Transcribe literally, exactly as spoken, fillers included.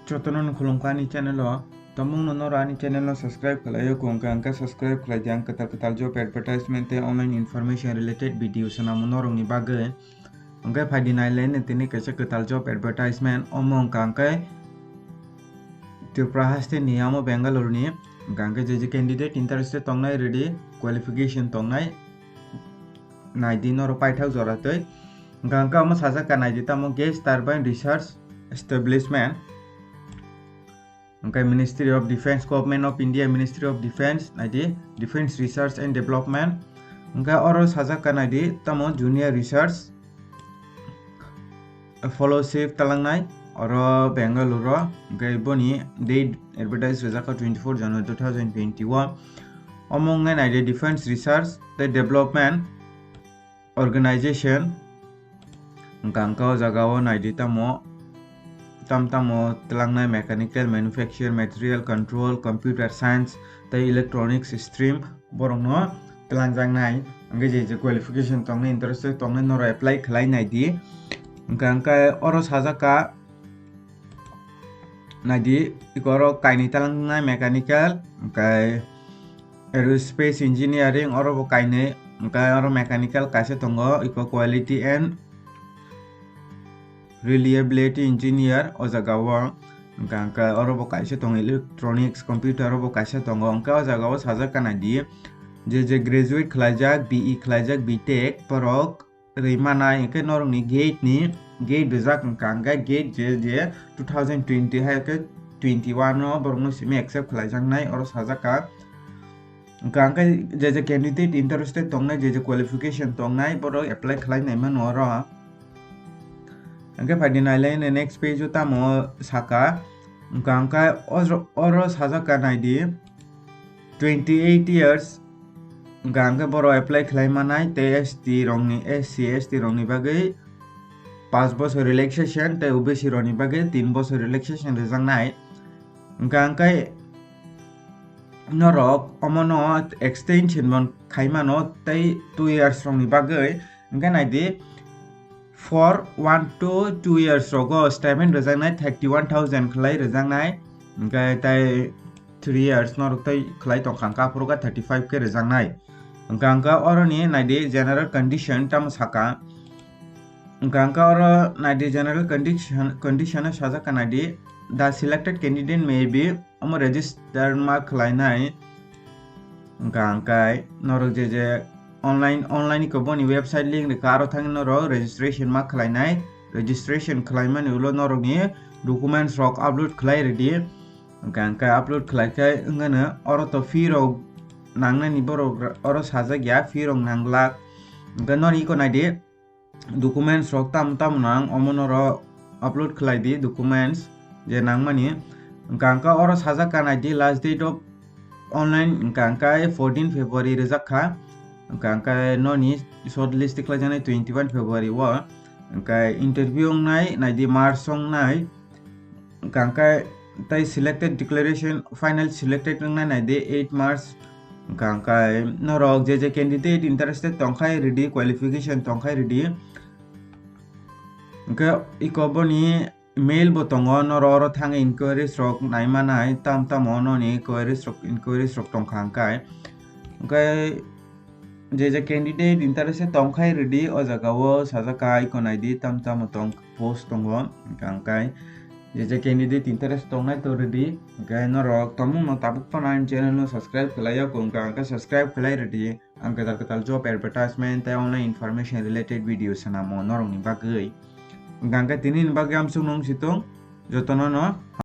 Jotono no khulumkha ani channel o. Tamungno noro ani channel no subscribe khlaiyo, kung kha hwnkhe subscribe khlai di, ang kwtal kwtal job advertisement tei online information related video swnamo norokni bagwi. Hwnkhe phaidi nailai no tini kaisa kwtal job advertisement, omo wngkha hwnkhe Tripura haste ni, omo Bangalore ni. Hwnkha hwnkhe je je candidate interested tongnai, ready qualification tongnai, naidi noro paithak jora twi. Hwnkha hwnkhe omo sajak kha naidi tamo gas turbine research establishment. Hwnkhe Ministry of Defence, Government of India, Ministry of Defence, naidi Defence Research and Development. Hwnkhe oro sajak kha naidi tamo junior research fellowship talangnai oro Bangalore o. Hwnkhe boni date advertise rijak kha twenty-four January two thousand twenty-one. Omo wngnai naidi Defence Research tei Development Organization. Hwnkha hwnkhe o jaga o naidi tamo, tam tamo tlangnai mechanical, manufacture, material control, computer science tei electronics stream borokno tlangjaknai. Hwnkhe je je qualification tongnai, interested tongnai, noro apply khlai naidi. Hwnkha hwnkhe oro sajak kha naidi, iko oro kainwi tlangnai mechanical, hwnkhe aerospace engineering, oro bo kainwi, hwnkhe oro mechanical kaisa tongo, iko quality and reliability engineer o jaga o, hwnkha hwnkhe oro bo kaisa tongo electronics, computer o bo kaisa tongo, hwnkhe o jaga o sajak kha naidi, je je graduate khlaijak, B E khlaijak, B Tech, borok rwi manai, hwnkhe norokni gate ni, gate rijak wngkha, hwnkhe gate je je two thousand twenty hai khe twenty-one o borokno simi accept khlaijaknai, oro sajak kha. Hwnkha hwnkhe je je candidate interested tongnai, je je qualification tongnai, borok apply khlai nai mano oro. Hwnkhe phaidi nailai next page o tamo saka, hwnkha hwnkhe oro, oro sajak kha naidi, twenty eight years hwnkha hwnkhe borok apply khlai manai tei S T rokni, S C, S T rokni bagwi paanch bosor relaxation tei O B C rokni bagwi tin bosor relaxation rijaknai. Hwnkha hwnkhe norok omono extension bo khai mano tei two years rokni bagwi. Hwnkhe naidi, for one to two years rogo stipend rwjaknai thirty one thousand khlai rwjaknai, hwnkhe tei three years norok tei khlai tongkha, hwnkhe aphuru khe thirty five khe rwjaknai. Hwnkha hwnkhe oroni naidi general condition tamo saka, hwnkha hwnkhe oro naidi general condition, condition o sajak kha naidi, the selected candidate may be omo register ma khlainai. Hwnkha hwnkhe norok je je online, online ko boni website link rikha, aro thangwi norok registration ma khlainai. Registration khlaimani ulo norokni documents rok upload khlai rwdi. Hwnkha hwnkhe upload khlai khe wngano oro to fee rok nangnani, borok oro sajak ya fee rok nanglak. Hwnkhe noni iko naidi, documents rok tamo tamo nang, omo norok upload khlai di documents je nangmani. Hwnkha hwnkhe oro sajak kha naidi last date of online, hwnkha hwnkhe fourteen February rijak kha. Hwnkha hwnkhe noni short list khlaijaknai twenty one February o. Hwnkhe interview wngnai naidi March wngnai. Hwnkha hwnkhe tei selected declaration, final selected wngna naidi eight March. Hwnkha hwnkhe norok je je candidate interested tongkhai rwdi, qualification tongkhai rwdi. Hwnkhe iko boni mail bo tongo, norok oro thangwi inquiries rok naimanai, tam tamo noni inquiries rok, inquiries rok tongkha hwnkhe. Hwnkhe je je candidate interested tongkhai rwdi, o jaga o sajak kha, iko naidi tam tamo tong post tongo, hwnkha hwnkhe je je candidate interest tongnai to rwdi, hwnkhe norok tongmungno tabuk phano ani channel no subscribe khlai ya, hwnkha hwnkhe subscribe khlai rwdi, ang kwtal kwtal job advertisement tei online information related video swnamo norokni bagwi, hwnkha hwnkhe tinini bagwi amsuk nung situng jotono no.